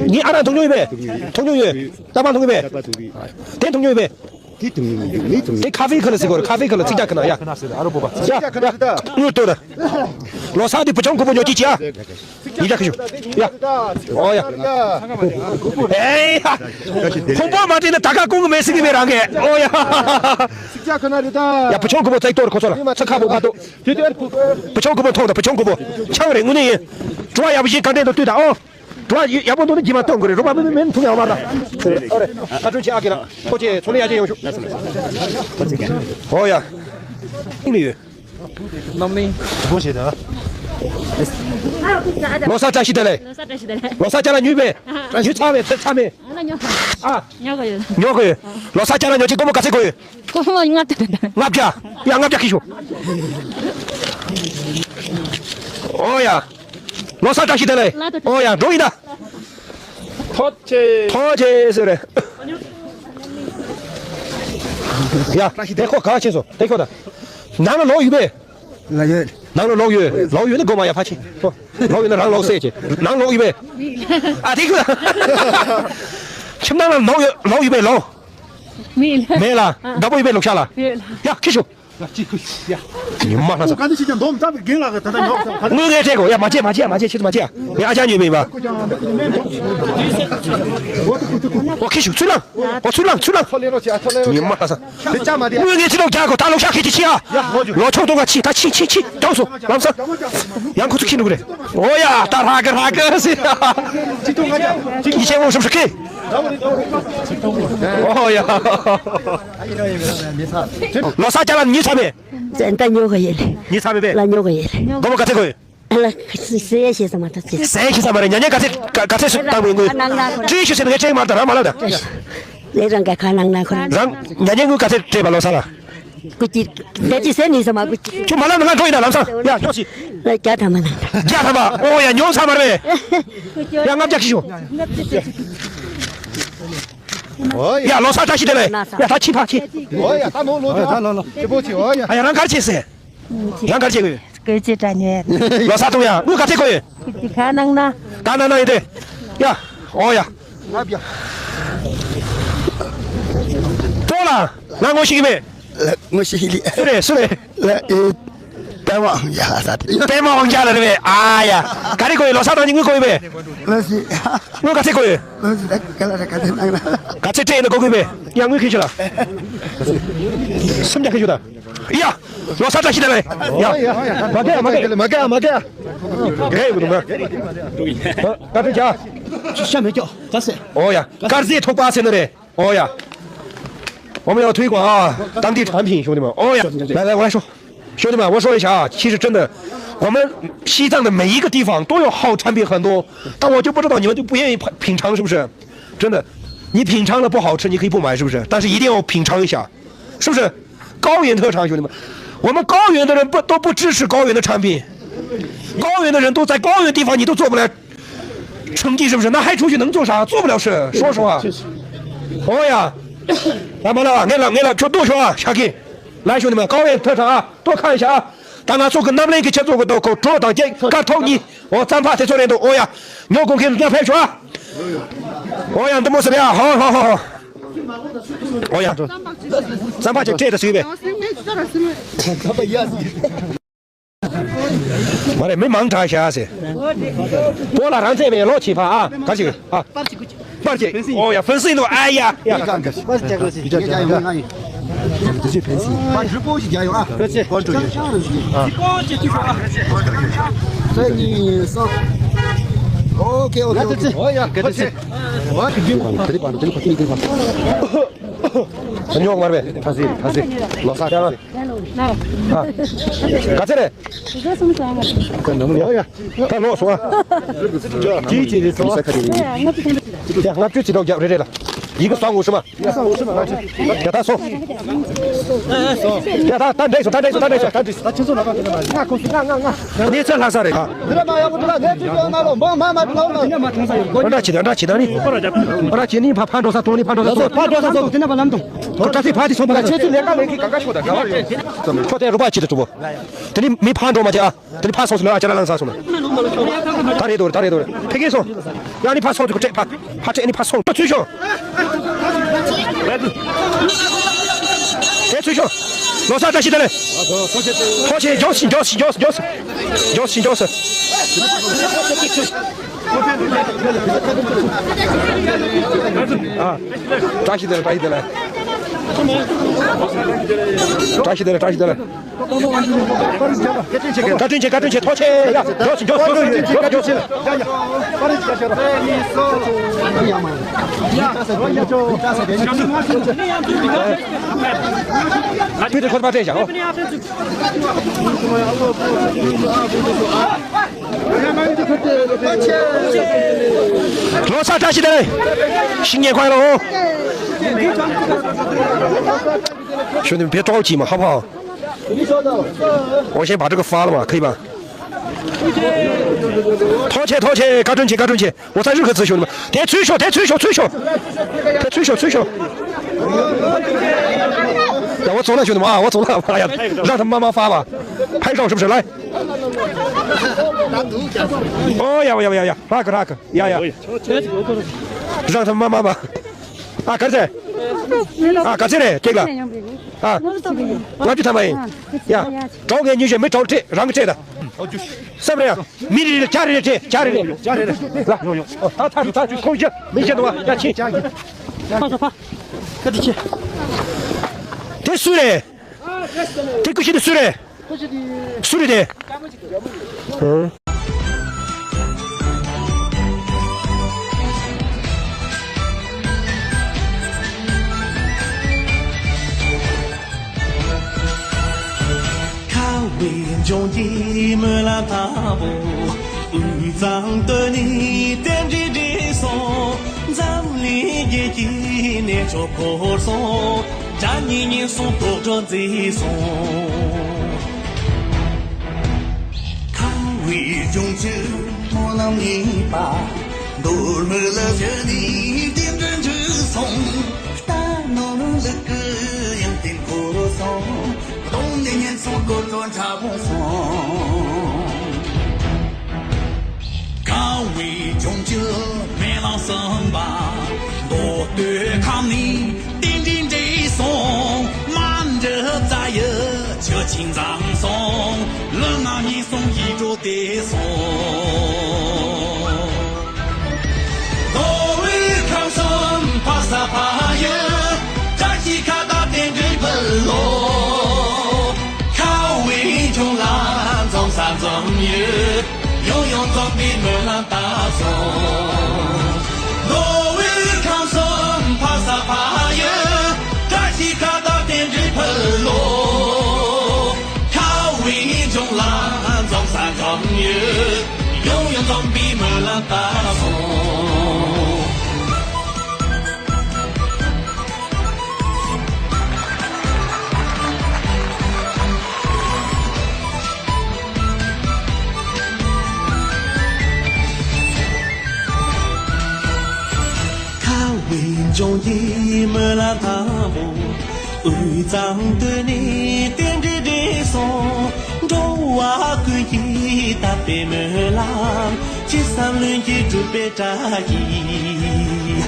ངའི་ཨ་རང་འཐུང་མྱོང་ཡོད་པས། འཐུང་མྱོང་ཡོད། རྟ་པ་འཐུང་ཡོད་པས། རྟ་པ་འཐུང་གི། དེ་འཐུང་མྱོང་ཡོད་པས། དེ་འཐུང་མྱོང་ཡོད། མི་འཐུང་མྱོང་། དེ་ཁ་ཧྥེ་ཁ་ལ་ཟེར་གོ་རེད། ཁ་ཧྥེ་ཁ་ལ་ཚིག་རྒྱག་གི་ན་ཡ། ཚིག་རྒྱག་གི་ན་ད། དངུལ་སྟོར། ལོ་གསར་དེ་བུ་ཆུང་གོ་པོ་ཉོ་ཅི་ཅི་ཨ། ཡི་ཡ་ཁ་ཤུ། ཡ། ཨོ་ཡ། ཨེ་ཡ། ཁོང་པོ་མ་དྲན་ན་ད་ག་ཀུང་གི་མེད་སྲིད་ཀྱི་མེད་རང་གི། ཨོ་ཡ། ཚིག་རྒྱག་གི་ན་རེད་ད། ཡ་བུ་ཆུང་གོ་པོ་ཚིག་གཏོར་ཁོ་ཚོ་ལ་ཚ་ཁ་པོ་མ་གཏོགས། བུ་ཆུང་གོ་པོ་མཐོང་དང་བུ་ཆུང་གོ་པོ། ཆང་རེད་དངོས་གནས་ཡིན། བྲོ་བ་ཡག་པོ་ཞིག་གང་དྲན་དུ་ལྟོས་དང་ཨོ། བྲོ་བ་ཡག་པོ་འདུག་ན་ཇི་མ་གཏོང་གི་རེད། རོ་པ་མི་མི་མི་ཐུང་ཡག་མ་ར། ཨོ་རེད། ཨ་ཀྲུང་ཆེ་ཨ་ཀེ་ར། ཁོ་ཆེ་ཚོ་ལས་ཡ་ཆེ་ཡོང་ཤུགས། ཨོ་ཡ། ཨིན་ལི་ཡོད། རྣམ་གླིང་། བུ་ཞེས་ད། ལོ་གསར་བཀྲ་ཤིས་བདེ་ལེགས། ལོ་གསར་བཀྲ་ཤིས་བདེ་ལེགས། ལོ་གསར་ཅ་ལག་ཉོས་པས། ཉོས་ཚར་བས་ཚར་མེད། ང་ཉོ། ཨ། ཉོ་གི་ཡོད། ཉོ་གི་ཡོད། ལོ་གསར་ཅ་ལག་ཉོ་ཆེད་སྒོར་མོ་ག་ཚད་དགོས་ཡོད། སྒོར་མོ་ལྔ་བརྒྱ་དང་། ལྔ་བརྒྱ། ཡ་ལྔ་བརྒྱ་ཁྱི་ཤོག་ཨོ་ཡ། ལོ་གསར་བཀྲ་ཤིས་བདེ་ལེགས། ཨོ་ཡ་འགྲོ་ཡིན་ད། ཐོ་ཆེ། ཐོ་ཆེ་ཟེར་རེད། ཡ་དེ་ཁོ་ག་ཕྱིན་སོང་དེ་ཁོ་ད། ནང་ལ་ལོག་ཡོད་པས། ལ་ཡོད། ནང་ལ་ལོག་ཡོད། ལོག་ཡོད་ནི་སྒོ་མ་ཡ་ཕ་ཆེ། ལོག་ཡོད་ན་རང་ལོག་སེ་ཆེ། ནང་ལོག་ཡོད་པས། ཨ་དེ་ཁོ་ད། ཁྱིམ་ནང་ལ་ལོག་ཡོད་ལོག་ཡོད་པས་ལོག་མེད་ལ། མེད་ལ། དགའ་པོ་ཡོད་པས་ལོག་ཤག་ལ། ཡོད་ལ། ཡ་ཁྱི་ཤོག་ཉི་མ་ལྷ་ས། དངུལ་ངས་སྤྲད་དགོས། ཡ། མ་བྱེད། མ་བྱེད། མ་བྱེད། ཁྱེད་ཚོ་མ་བྱེད། ངས་ཨ་ཅག་ཉོས་པ་ཡིན་པ། ཨོ་ཁེ་ཤུ་ཚུར་ལངས། ཨོ་ཚུར་ལངས། ཚུར་ལངས། ཉི་མ་ལྷ་ས། དངུལ་ངས་ཕྱི་ལོག་རྒྱག་དགོས། ད་ལོག་ཤག་ཁེ་ཅི་ཕྱི་ཨ། ལོ་ཆོག་ཏོ་ག་ཕྱི། ད་ཕྱི་ཕྱི་ཕྱི་རྒྱོགས་སོང་ལམ་སང་། ཡང་ཁོ་ཚོ་ཁྱི་འགྲོ་གི་རེད། ཨོ་ཡ། ད་རག་གི་རག་གི་ཟེར། ཡིད་ཆེས་འོང་ཤོབ་ཤོབ་ཁེ། ཨོ་ཡ། ལོ་གསར་ཅ་ལག་ཉོས་ཚར་མེད། ད་ཉོ་གི་ཡོད་ལེ། ཉོས་ཚར་མེད་པས། ལ་ཉོ་གི་ཡོད་ལེ། སྒོར་མོ་ག་ཚད་དགོས་ཡོད། ལ་ཟས་ཤེས་ས་མ་ཐག་ཅིག་ཟས་ཤེས་ས་མ་རེད། ཉ་ཉན་ག་ཚད་ག་ག་ཚད་སུ་བཏང་བའི་དངུལ། སྤྲད་ཤོག་ཟེར་ནས་ངས་སྤྲད་མ་ཐག་རང་མ་ལབ་ད། ལས་རང་ག་ཁ་ནང་ན་ཁོ་རང་། རང་ཉ་ཉན་དངུལ་ག་ཚད་སྤྲད་པ་ལོ་གསར་ལ། སྐུ་ཅི། ད་ཅི་ཟས་ནི་ས་མ་སྐུ་ཅི། ཁྱོད་མ་ལབ་ན་ང་འགྲོ་ཡིན་ན་ལམ་སང་། ཡ་ཤོག་ཤིག་ལ་བརྒྱ་ཐམ་པ་ནང་། བརྒྱ་ཐམ་པ། ཨོ་ཡ། ཉོ་ཚར་མ་རེད། ཡ། ལྔ་བརྒྱ་ཁྱི་ཤོག་ཨོ་ཡ། ཡ་ལོ་གསར་བཀྲ་ཤིས་བདེ་ལེགས། ཡ་ད་ཕྱི་ཕ་ཕྱི། ཨོ་ཡ། ད་ནོ་ལོ་ད་ལོ་ལོ། ཅི་པོ་ཅི། ཨོ་ཡ། ཨ་ཡ། རང་གར་ཆེ་ཟེར། རང་གར་ཆེ་གི། སྐུ་ཅི་དྲ་ཉེ། ལོ་གསར་གཏོང་ཡ། དངུལ་ག་ཚད་དགོས་ཡོད། སྐུ་ཅི་ཁ་ནང་ན། ད་ན་ན་ཡིན་ཏེ། ཡ། ཨོ་ཡ། པོ་ལ། ང་ངོ་ཤེས་ཀྱི་མེད། ལ་ངོ་ཤེས་ལི། སུ་རེད། སུ་རེད། ལ་ཨེ། པད་མ་ཡ་ས་དེ། པད་མ་དབང་རྒྱལ་ལ་རེད་པས། ཨ་ཡ། ག་རེ་དགོས་ཡོད། ལོ་གསར་གཏོང་གི་དངུལ་དགོས་ཡོད་པས། ལ་སི། དངུལ་ག་ཚད་དགོས་ཡོད། ལ་སི། ད་ག་ལ་ར་ག་ཚད་གནང་ན། ག་ཚད་སྤྲད་ཡིན་ན་དགོས་དགོས་པས། ཡ་དངུལ་ཁྱེར་ཤོག་ད། སུམ་བརྒྱ་ཁྱེར་ཤོག་ད། ཡ། ལོ་གསར་བཀྲ་ཤིས་བདེ་ལེགས། ཡ། མ་ག་མ་ག་མ་ག་མ་ག་ག་ག་ཡོད་གི་འདུག་ག་ག་ཚོད་རྒྱག་ཤ་མེད་ཀྱོག་ག་ཚོད། ཨོ་ཡ། དཀར་ཟས་ཐོག་པ་ཟེར་ནི་རེད། 哦呀，我们要推广啊，当地产品，兄弟们。哦呀，来来，我来说，兄弟们，我说一下啊，其实真的，我们西藏的每一个地方都有好产品很多，但我就不知道你们就不愿意品品尝，是不是？真的，你品尝了不好吃，你可以不买，是不是？但是一定要品尝一下，是不是？高原特产，兄弟们，我们高原的人不都不支持高原的产品，高原的人都在高原地方，你都做不来 成绩是不是？那还出去能做啥？做不了事，说实话。哦呀，来，马老啊，俺老俺老就多说啊，下去。来，兄弟们，高原特产啊，多看一下啊。当然做个南边给切做个都够，主要当见干透你，哦，咱怕得做点多，哦呀，牛工给人家拍出啊。哦呀，你都没事的啊，好好好好。哦呀，咱怕就这个随便。མ་རེད། མི་མང་དྲགས་ཤག་ཟེར། པོ་ལ་རང་ཚད་མེད། ལོ་བྱེད་ཕ་ཨ། ག་ཅིག་ཨ། པར་ཅིག་ཨོ་ཡ། ཕུན་སུམ་ཡིན་འདུག་ཨ་ཡ་ཡ། ཉོག་མར་བས། ཐ་སི་ཐ་སི། ལོ་གསར་ཐ་སི། ག་ཚད་རེད། ད་ལོག་སོང་ཨ། ཅི་ཅི་རེད་སོང་ཨ། ཡ་ལྔ་བཅུ་ཅི་ཐོག་རྒྱབ་རེ་རེ་ལ། ཡི་གེ་སོང་ངོ་ཤི་མ། ཡ་ད་སོང་། ཡ་ད་ད་འདྲེས་སོང་། ད་འདྲེས་སོང་། ད་འདྲེས་སོང་། ད་འདྲེས་སོང་། ད་འདྲེས་སོང་། གནས་ཚུལ་ལྷག་ས་རེད་ད། འདྲ་ཆི་ད་འདྲ་ཆི་ད་ནི། འདྲ་ཆི་ནི་ཕ་ཕ་འགྲོ་ས་གཏོང་ནི་ཕ་འགྲོ་ས་གཏོང་། ཕ་འགྲོ་ས་གཏོང་། དེ་ན་བ་ལམ་གཏོང་། ད་ཚེ་ཕ་དེ་སོང་པ་ལ་ཁྱེད་ཚོ་ལས་ཀ་ལས་ཀི་ག་ག་ཤོད་ད་ག་བ་རེད། ཁྱོད་དེ་རུ་པ་ཆི་ད་གྲུབ་བོ། དེ་ནི་མི་ཕ་འགྲོ་མ་དེ་ཨ། དེ་ནི་ཕ་སོང་སོང་ལ་ཨ་ཅག་ར་ལངས་ས་སོང་ན། ད་རེད་དོ་རེད། ད་རེད་དོ་རེད། ཕ་གི་སོང་། ཡ་ནི་ཕ་སོང་ཚུགས་ཁྲེག་ཕ། ཕ་ཁྲེག་ནི་ཕ་སོང་། ཚུལ་ཤོག་དེ་ཚུལ་ཤོག་ལོ་གསར་བཀྲ་ཤིས་བདེ་ལེགས། ཐོག་ཆེན་མགྱོགས་ཤིག་མགྱོགས་ཤིག་མགྱོགས་ཤིག་མགྱོགས་ཤིག་མགྱོགས་ཤིག་མགྱོགས་ཤིག་ཨ། བཀྲ་ཤིས་བདེ་ལེགས། བཀྲ་ཤིས་བདེ་ལེགས། བཀྲ་ཤིས་བདེ་ལེགས། བཀྲ་ཤིས་བདེ་ལེགས། བཀའ་དྲིན་ཆེ། བཀའ་དྲིན་ཆེ། བཀའ་དྲིན་ཆེ། ཐོག་ཆེ་ཡ། མགྱོགས་སུ་མགྱོགས་སུ་མགྱོགས་སུ་མགྱོགས་སུ། བུ་དེ་ཁོ་པ་སྤྲད་བཞག་ཨོ། ལོ་གསར་བཀྲ་ཤིས་བདེ་ལེགས། ཤིང་ཉེ་ཁོ་ལོ། ཞུ་ནི་བེ་ཏྲོག་ཅིག་མ་ཧ་བ། 我先把这个发了吧，可以吧？ ཐོག་ཆེ། ཐོག་ཆེ། བཀའ་དྲིན་ཆེ། བཀའ་དྲིན་ཆེ། 我在日本自学的嘛。 དེ་ཚུར་ཤོག་དེ་ཚུར་ཤོག་ཚུར་ཤོག་དེ་ཚུར་ཤོག་ཚུར་ཤོག 呀，我走了，兄弟们啊，我走了。哎呀，让他慢慢发吧，拍照是不是？来。哦呀，呀呀呀呀，那个那个，呀呀，让他慢慢吧。 ཨ་གར་ཟེ། ཨ་ག་ཚད་རེད་ཀེག་ལ། ཨ། ལྔ་བཅུ་ཐམ་པ་ཡིན། ཡ། གྲོགས་ངས་ཉོས་བྱས་མི་གྲོགས་ཁྲིད་རང་གི་ཁྲིད་ད། སེམས་རེད་ཡ། མི་རེ་རེ་ཇ་རེ་རེ་ཁྲིད་ཇ་རེ་རེ། ཇ་རེ་རེ། ལ་ཡོང་ཡོང་། ཨོ་ད་ད་ད་ཁོང་ཇ་མི་བཤད་འདུག་བ་ཡ་ཁྱི། ཕ་ཚོ་ཕ། ཀ་དི་ཁྱི། དེ་སུ་རེད། དེ་ཀུ་ཤི་དེ་སུ་རེད། སུ་རེད་དེ། ཁ་བའི་ལྗོངས་ཀྱི་སྨོན་ལམ་དང་པོ། དབུས་གཙང་སྟོད་ནས་རྟེན་འབྲེལ་འགྲིག་སོང་། འཛམ་གླིང་རྒྱལ་གྱི་གནས་མཆོག་འཁོར་སོང་། བཅའ་ཉིན་ཉིན་གསུམ་རྟོགས་གྲོལ་མཛད་སོང་། ཁ་བའི་ལྗོངས་ཀྱི་སྨོན་ལམ་གཉིས་པ། མདོ་སྨད་ལ་བཞུགས་ནས་རྟེན་འབྲེལ་འགྲིག་སོང་། རྟ་ནོར་ལུག་གི་ཡོན་ཏན་འཁོར་སོང་། གདོང་ནས་ཉིན་གསུམ་དཀོར་སྤྲོད་འཁྲབ་སོང་། ཁ་བའི་ལྗོངས་ཀྱི་སྨོན་ལམ་གསུམ་པ། མདོ་སྟོད་ཁམས་ནས་རྟེན་འབྲེལ་འགྲིག་སོང་། མ་འདྲི་རྩ་ཡི་ཆུ་ཆེན་འཛོམས་སོང་། ལུས་ངག་ཡིད་གསུམ་ཡིད་འཕྲོག་བདེ་སོང་། མདོ་དབུས་ཁམས་གསུམ་ཕ་ས་ཕ་ཡུལ། བཀྲ་ཤིས་ཁ་བརྡ་རྟེན་འབྲེལ་ཕུལ་ལོ། ཁ་བའི་ལྗོངས་ལ་འཛོམས་ས་འཛོམས་ཡུལ། ཡང་ཡང་འཛོམས་པའི་སྨོན་ལམ་བཏབ་སོང་། མདོ་དབུས་ཁམས་གསུམ་ཕ་ས་ཕ་ཡུལ། བཀྲ་ཤིས་ཁ་བརྡ་རྟེན་འབྲེལ་ཕུལ་ལོ། ཁ་བའི་ལྗོངས་ལ་འཛོམས་ས་འཛོམས་ཡུལ། ཡང་ཡང་འཛོམས་པའི་སྨོན་ལམ་བཏབ་སོང་། ཁ་བའི་ལྗོངས་ཀྱི་སྨོན་ལམ་དང་པོ། དབུས་གཙང་སྟོད་ནས་རྟེན་འབྲེལ་འགྲིག་སོང་། འགྲོ་བ་ཀུན་གྱི་དད་པའི་སྨོན་ལམ། ཅི་བསམ་ལྷུན་གྱིས་འགྲུབ་པའི་བཀྲ་ཤིས།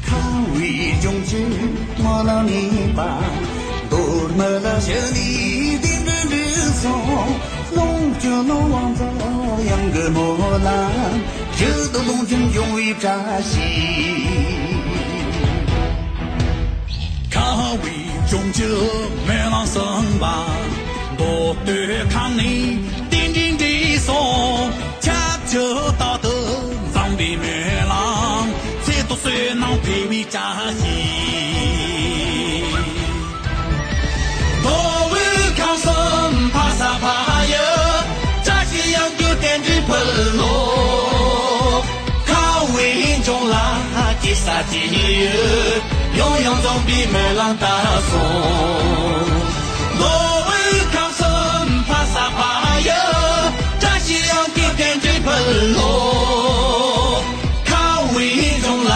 ཁ་བའི་ལྗོངས་ཀྱི་སྨོན་ལམ་གཉིས་པ། མདོ་སྨད་ལ་བཞུགས་ནས་རྟེན་འབྲེལ་འགྲིག་སོང་། ལོངས་སྤྱོད་ནོར་བུ་ཡང་གི་སྨོན་ལམ། ཡུལ་དུ་ལོངས་སྤྱོད་འབྱུང་བའི་བཀྲ་ཤིས། ཁ་བའི་ལྗོངས་ཀྱི་སྨོན་ལམ་གསུམ་པ། མདོ་སྟོད་ཁམས་ནས་རྟེན་འབྲེལ་འགྲིག་སོང་། ཁྱབ་འཇུག་རྟག་ཏུ་འཛོམས་པའི་སྨོན་ལམ། ཚེ་ཐུགས་བསོད་ནམས་འཕེལ་བའི་བཀྲ་ཤིས། མདོ་དབུས་ཁམས་གསུམ་ཕ་ས་ཕ་ཡུལ། བཀྲ་ཤིས་ཡང་གི་རྟེན་འབྲེལ་ཕུལ་ལོ། ཁ་བའི་ལྗོངས་ལ་སྐྱེ་ས་སྐྱེ་ཡུལ། ཡང་ཡང་འཛོམས་པའི་སྨོན་ལམ་བཏབ་སོང་། མདོ་དབུས་ཁམས་གསུམ་ཕ་ས་ཕ་ཡུལ། བཀྲ་ཤིས་ཡང་གི་རྟེན་འབྲེལ་ཕུལ་ལོ། ཁ་བའི་ལྗོངས་ལ་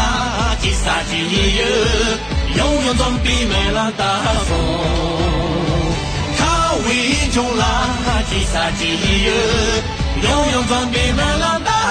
སྐྱེ་ས་སྐྱེ་ཡུལ། ཡང་ཡང་འཛོམས་པའི་སྨོན་ལམ་བཏབ་སོང་། ཁ་བའི་ལྗོངས་ལ་སྐྱེ་ས་སྐྱེ་ཡུལ། ཡང་ཡང་འཛོམས་པའི་སྨོན་ལམ་བཏབ་